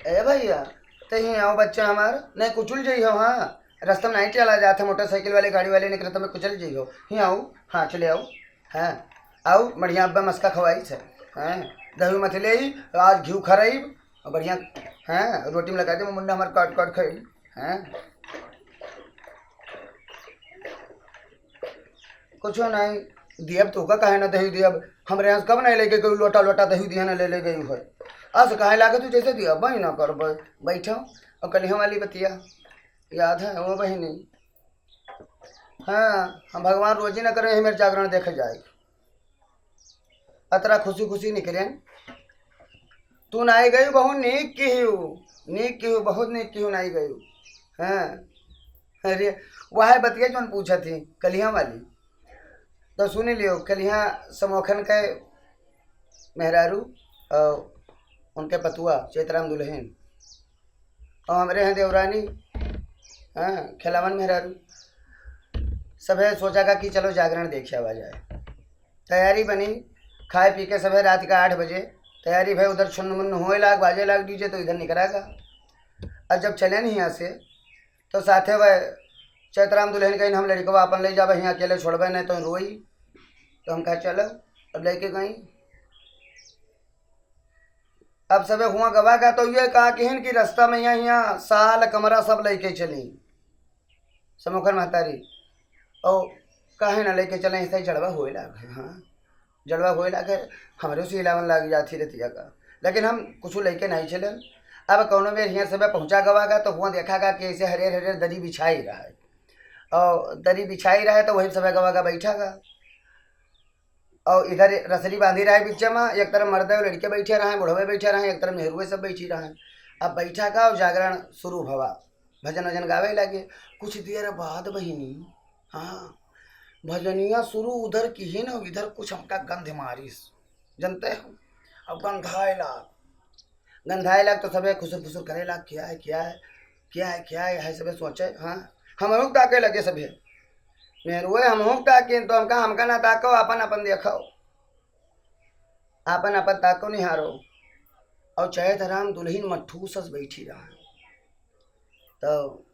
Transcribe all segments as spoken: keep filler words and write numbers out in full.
ए भइया, ते ही आओ बच्चा हमार, नहीं कुचल जइहो। हाँ, रस्ता में नहीं चला जात है, मोटरसाइकिल वाले, गाड़ी वाले निकलत में कुचल जइहो। ही आओ, हाँ, चले आओ। हाँ, आओ, बढ़िया अब्बा मस्का खवाई से। हाँ, दही मत ले आई, आज घी खराइब, और बढ़िया, हाँ, रोटी में लगा दे, मुंडा हमार काट काट खाई। हाँ, कुछो नहीं, दियब तो का काहे ना दही दियब, हमरे यहाँ से कब नहीं लेके गई, लोटा लोटा दही दिया ना ले ले गई है। आज काहे लागे तू जैसे दिया, बही ना करबे, बैठो। और कलिया वाली बतिया याद है वो बहिनी? हाँ, हम भगवान रोजी ना करें, हमें जागरण देखे जाए। अतरा खुशी खुशी निकलेन। तू नाई गई, बहुत नीक किहू, नीक किहू, बहुत नीक किहू, नाई गई। हाँ, अरे, वह बतिया जौन पूछा थी कलिया वाली, तो सुन लियो। कलिया समोखन के मेहरारू और उनके पतुआ चैतराम दुल्हन और हमरे हैं देवरानी, हाँ, खिलावन मेहरारू, सभे सोचा का कि चलो जागरण देखे आवा जाए। तैयारी बनी, खाए पी के सभे रात का आठ बजे तैयारी भई, उधर छुन्न मुन्न होए लाग, बाजे लाग डीजे, तो इधर निकरा गा। और जब चले नहीं यहाँ से, तो साथे वह चैतराम दुल्हन कहीं, "हम लड़कवा अपन ले जाबे, यहाँ अकेले छोड़बे नहीं तो रोई।" तो हम कहा, "चलो।" अब लेके गई। अब सबे हुआ गवा का तो ये कहा किहन कि रास्ता में यहाँ, यहाँ साल कमरा सब लेके चली समोखन महतारी। और काहे ना लेके चले, ऐसा ही जड़वा होए लाग है। हाँ, जड़वा होए लाग है, हमरे से इलावन लाग जाती रहती है का, लेकिन हम कुछ लेके नहीं चले। अब कौनो बेर हियाँ सबे पहुँचा गवा का तो हुआ देखा का कि ऐसे हरियर हरियर दरी बिछाई रहा है, और दरी बिछाई रहा है तो वही सबे गवा का बैठा का। और इधर रसरी बांधी रहा है बीच में, एक तरफ मर्द और लड़के बैठे रहे, बुढ़वे बैठे रहे, एक तरफ मेहरुए सब बैठी रहे। अब बैठा का और जागरण शुरू भवा, भजन वजन गावे लगे। कुछ देर बाद बहिनी, हाँ, भजनिया शुरू उधर किहिन, इधर कुछ हमका गंध मारिस, जनते हो, अब गंधाए लाग, गंधाए लाग तो सबे खुसुर फुसुर करे लाग, "क्या है, क्या है, क्या है, क्या है?" है सबे सोचे। हाँ, हमहू ताके लगे सभे, मेहरुए हमहू ताके, तो हमका, "हमका ना ताको, आपन आपन देखो, आपन आपन ताको निहारो।" और चैतराम दुल्हन मट्ठू सस बैठी रहा। तो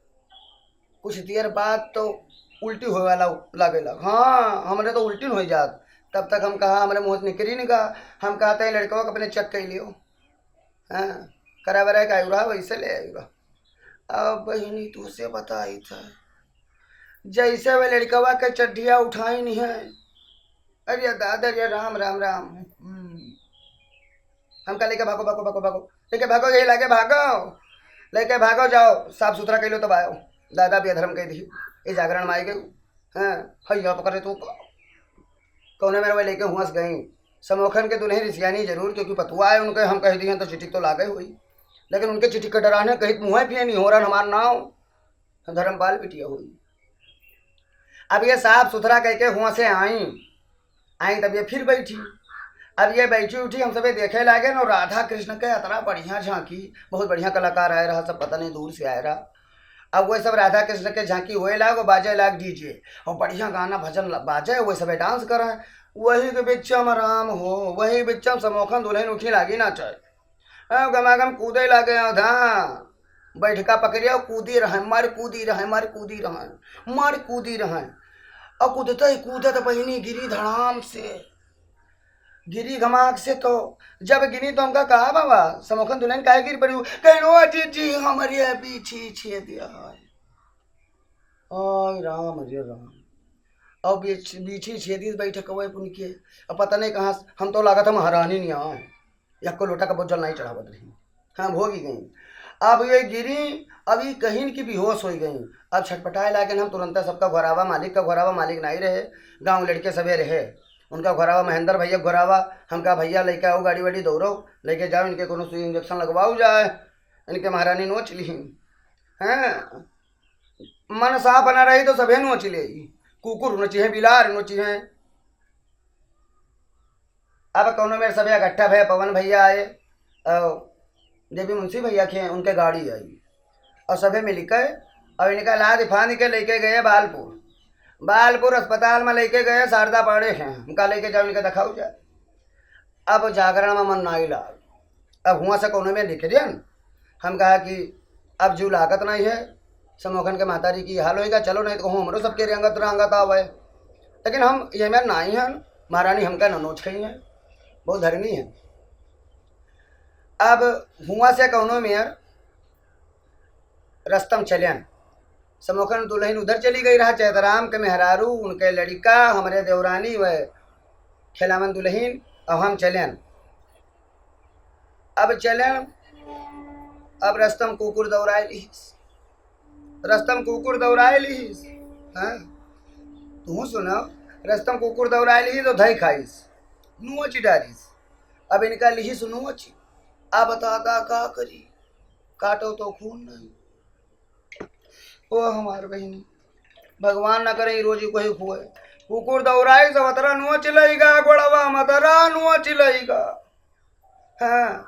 कुछ देर बाद तो उल्टी होए वाला लागे लग। हाँ, हमरे तो उल्टी न हो जात। तब तक हम कहा, हमरे मुँह से निकरी नहीं गा। हम कहते हैं, "लड़कवा के अपने चेक कर लियो, हाँ, करा वरा के आयु रहा, वैसे ले आयु रहा।" अब बहिनी, तू से बताई था, जैसे वह लड़कवा के चड्ढिया उठाई नहीं है, अरे दादा रे, राम, राम, राम। हम्म। हमका लेके भागो, भागो, भागो, भागो, लेके भागो, यही लागे भागो, लेके भागो, जाओ, साफ सुथरा कइलो तब आयो। दादा बेधर्म कह दी, ये जागरण में आई गई। हाँ, हैया पकड़े तू। कौने मेरे वह लेके हुआ से गई। समोखन के दुल्हन रिसियानी जरूर, क्योंकि पतुआ है उनके, हम कह दिए तो चिटिक तो लागे हुई, लेकिन उनके चिटिक के डराने कहीं मुँह पिए नहीं हो रहा हमार नाव, धर्मपाल बिटिया हुई। अब ये साफ सुथरा कह के हुआ से आई, आई तब ये फिर बैठी। अब ये बैठी उठी, हम सबे देखे लागे न, राधा कृष्ण के अतना बढ़िया झांकी, बहुत बढ़िया कलाकार आए रहा, सब पता नहीं दूर से आए रहा। अब वह सब राधा कृष्ण के झांकी होए लाग, बाजे लाग डीजे, और बढ़िया गाना भजन ल-, बाजे, वह सबे डांस करे। वही के बिच्चा में राम हो, वही बिच्चा में समोखन दुल्हन उठी लागी नाचे। अब गमागम कूदे लागे, अधा बैठका पकड़िया, कूदी रहे, मार कूदी रहे, मार कूदी रहे, मार कूदी रहे। और कूदते ही कूदत बहिनी गिरी धड़ाम से, गिरी घमाक से। तो जब गिरी तो हमका कहा, "बाबा, समोखन दुल्हन काहे गिर पड़ी?" कहे, "रो जी, जी, हमरे पीछे छेद है।" आय राम, अरे राम। और बीच, बीछी छेदी बैठक हुए उनके। अब पता नहीं कहाँ से, हम तो लागत हम महारानी नहीं आए। यक्को लोटा का बोझल नहीं चढ़ावत रही। हाँ, भोगी गई। अब ये गिरी, अब ये कहीं की बेहोश हो गई। अब छटपटाए लागे, हम तुरंत सबका घोरावा, मालिक का घोरावा, मालिक नहीं रहे, गाँव लड़के सभे रहे। उनका घोरावा, महेंद्र भैया घोरावा, हमका, "भैया लेके आओ गाड़ी वाड़ी, दौड़ो, लेके जाओ, इनके कोनो सुई इंजेक्शन लगवाओ जाए, इनके महारानी नोच ली।" हैं? मन साफ बना रही तो सभे नोच ले, कुकुर नोची है, बिलार नोची है। अब कौनो मेरे सभे इकट्ठा भए, पवन भैया आए और देवी मुंशी भैया के उनके गाड़ी आई और सभे मिलकर और इनका लाद फांद के लेके गए बालपुर। बालपुर अस्पताल में लेके गए, शारदा पांडे हैं, उनका लेके जाओ, इनका दिखाओ जाए। अब जागरण में मन नाई लाग। अब हुआ से कौनो में निकरियन, हम कहा कि अब जीव लागत नहीं है, समोखन के महतारी की हाल होइगा, चलो नहीं तो कहूँ हमरो सबके रंगत रंगत आवे। लेकिन हम ये में नहीं हैं, महारानी हमका न नोच खई है, बहुत धर्मी है। अब हुआ से कौनो मेर रस्तम चलियन, समोखन दुलहिन उधर चली गई रहा, चैतराम के मेहरारू, उनके लड़िका, हमरे देवरानी, वह खेलावन दुलहिन, और हम चलियन। अब चलियन, अब रस्तम कुकुर दौड़ाए लिहिस, रस्तम कुकुर दौड़ाए लिहिस। हाँ, तू सुनो, रस्तम कुकुर दौड़ाए लिहिस तो धई खाइस, नोच डारिस। अब इनका लिहिस नोच, अब दादा का करी, काटो तो खून नहीं। ओ हमार बहिनी, भगवान न करे ई रोजी कोई खोए। कुकुर दौड़ाई से वतरा नोच लइगा, गोड़वा मतरा नोच लइगा। हाँ,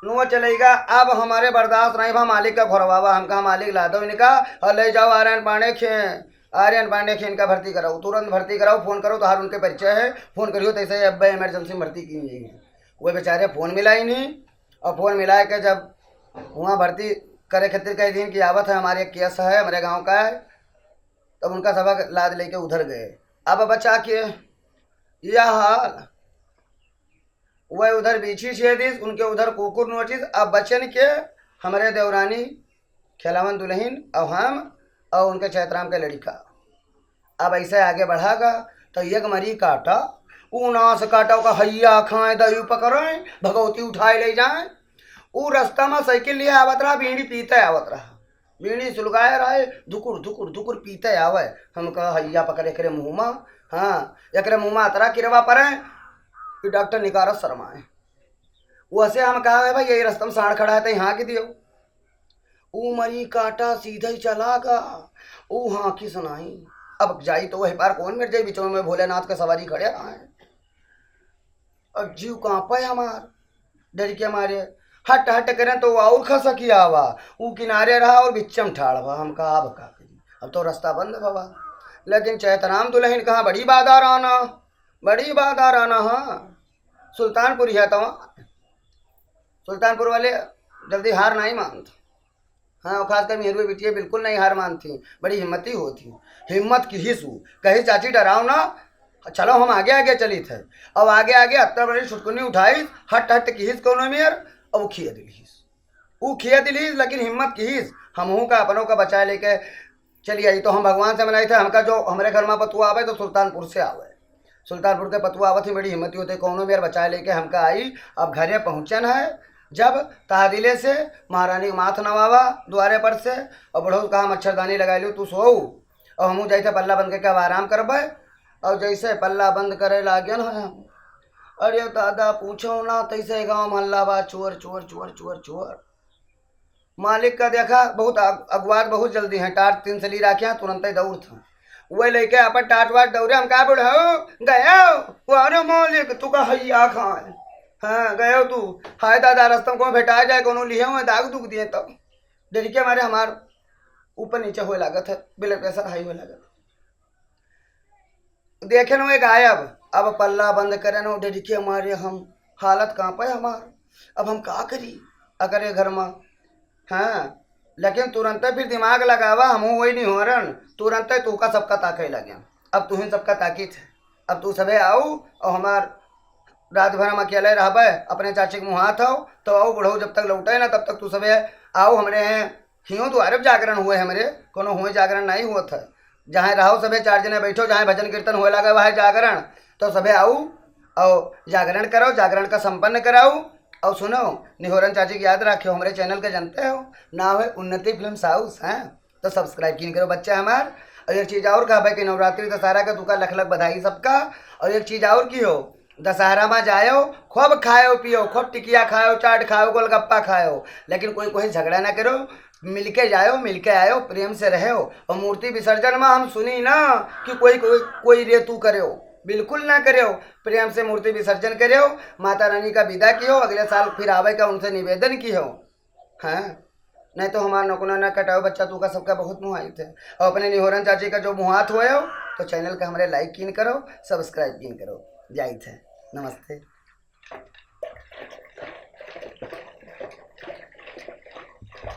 नोच लइगा। अब हमारे बर्दाश्त नहीं भा, मालिक का घोरवावा, हमका मालिक ला दो इनका और ले जाओ आर्यन पांडे खे, आर्यन पांडे खे इनका भर्ती कराओ, तुरंत भर्ती कराओ, फोन करो, तोहार उनके परिचय है, फोन करियो, तैसे अब इमरजेंसी में भर्ती की नहीं है। वो बेचारे फोन मिला ही नहीं, और फोन मिला के जब वहाँ भर्ती करे खातिर कह दिन कि आवत है, हमारे एक केस है, हमारे गाँव का है, तब उनका सबक लाद लेके उधर गए। अब बचा के यह हाल, वह उधर बीछी छेदिस, उनके उधर कुकुर नोचिस। अब बचन के हमरे देवरानी खेलावन दुलहिन और हम और उनके चैतराम के लड़िका। अब ऐसे आगे बढ़ागा तो एक मरी काटा, ऊ नास काटा, ओका हैया खाए, दही पकड़े, भगवती उठाए ले जाए। ऊ रस्ता में साइकिल लिए आवत रहा, बीड़ी पीते आवत रहा, बीड़ी सुलगाए रहे, धुकुर धुकुर धुकुर पीते आवे। हम कहा, हैया पकड़े एकरे मुँह में, हाँ, एकरे मुँह में अतरा किरवा पड़े कि डॉक्टर निकारत शर्माए। वैसे हम कहा, "है भाई, यही रस्ता में साँड़ खड़ा है, तो यहाँ की दियो।" ऊ मरी काटा सीधा ही चला गा। ऊ हाँकी सुनाई। अब जाई तो वही पार कौन मिट जाई, बीचों में भोलेनाथ का सवारी खड़े रहे। अब जीव कांपे हमार, डर के मारे। हट हट करें तो और खसकी आवा। ऊ किनारे रहा और बिच्चम ठाड़ भा। हम कहा, "अब का करी, अब तो रास्ता बंद भवा।" लेकिन चैतराम दुलहिन कहा, "बड़ी बादार आना, बड़ी बादार आना।" हाँ, सुल्तानपुर है तो सुल्तानपुर वाले जल्दी हार नहीं मानत। हाँ, और खासकर मेहरुए बिटिया बिल्कुल नहीं हार मानती, बड़ी हिम्मती होती। हिम्मत किहिस ऊ, कही, "चाची डराओ ना, चलो हम आगे आगे चलित है।" अब आगे आगे अत्तर बड़ी छुटकुनी उठाई, हट हट किहिस कौनो मेर, अब ऊ खिया दिलिस। ऊ खिया दिलिस, लेकिन हिम्मत किहिस, हमहू का अपनों का बचाए लेके चली आई। तो हम भगवान से मनाई थे, हमका जो हमरे घर में पतुआ आवे तो सुल्तानपुर से आवे। सुल्तानपुर के पतुआ आवत ही बड़ी हिम्मती होते, कौनो मेर बचाए लेके हमका आई। अब घरे पहुँचन है, जब तादिले से महारानी के माथ नवावा द्वारे पर से, और बुढ़ऊ कहा, "मच्छरदानी लगाई लो, तू सोऊ, और हमहू जाई थे पल्ला बंद करके अब आराम करबे।" और जैसे पल्ला बंद करे लागन है हम, अरे दादा पूछो ना, तैसे गाँव में हल्ला बा, "चोर, चोर, चोर, चोर, चोर।" मालिक का देखा, बहुत अग-, अगुआत बहुत जल्दी हैं, टार्च तीन सली राखे हैं, तुरंते दौड़त हैं। वह लेके अपन टार्च वार्च दौड़े, हम कहा, "बुढ़ऊ, गयो?" वो, "अरे मालिक, तू का हैया खाए।" हाँ, गयो तू। हाय दादा, रस्ता में कौन भेटा जाए, कौनो लिहे हुए दाग दुख दिए तब। डर के मारे हमार ऊपर नीचे होए लागत है, blood pressure high होए लागत है। देखे न, गायब। अब पल्ला बंद करे न, डर के मारे हम, हालत कांपे हमार। अब हम का करी अकरे घर में? हाँ, लेकिन तुरंते फिर दिमाग लगावा, हमहू वही निहोरन, तुरंते तू का सबका ताके लगे। अब तुहिन सबका ताकीत है, अब तू सबे आऊ और हमार रात भर हम अकेले रहबे, अपने चाची के मुँह हाथ हो, तो आऊ बुढ़ऊ जब तक लौटे ना, तब तक तू सबे आऊ हमरे हैं। हियों तो अरब जागरण हुए हमरे, कोनो हुए जागरण नहीं हुआ था। जहाँ रहो सबे चार जने बैठो, जहाँ भजन कीर्तन होए लगे वहाँ जागरण, तो सबे आऊ और जागरण करो, जागरण का संपन्न कराऊ। और सुनो, निहोरन चाची की याद रखियो, हमरे channel के जानते हो, नाम है उन्नति फिल्म हाउस, हैं? तो subscribe कीन करो बच्चा हमार। और एक चीज और कहबे कि नवरात्रि दशहरा के तुका लख लख बधाई सबका। और एक चीज और की हो, दशहरा में जायो, खूब खायो पियो, खूब टिकिया खायो, चाट खायो, गोलगप्पा खायो, लेकिन कोई कोई झगड़ा ना करो, मिलके जायो, मिलके आयो, प्रेम से रहो। और मूर्ति विसर्जन में हम सुनी ना कि कोई कोई कोई रेतू करो, बिल्कुल ना करो। प्रेम से मूर्ति विसर्जन करो, माता रानी का विदा कियो, अगले साल फिर आवे का उनसे निवेदन कियो। हाँ, नहीं तो हमार नकुना ना कटाओ बच्चा, तू का सबका बहुत मुहाई थे। और अपने निहोरन चाची का जो मुहात होए हो, तो channel का हमरे like कीन करो, subscribe कीन करो। जाई थे, नमस्ते।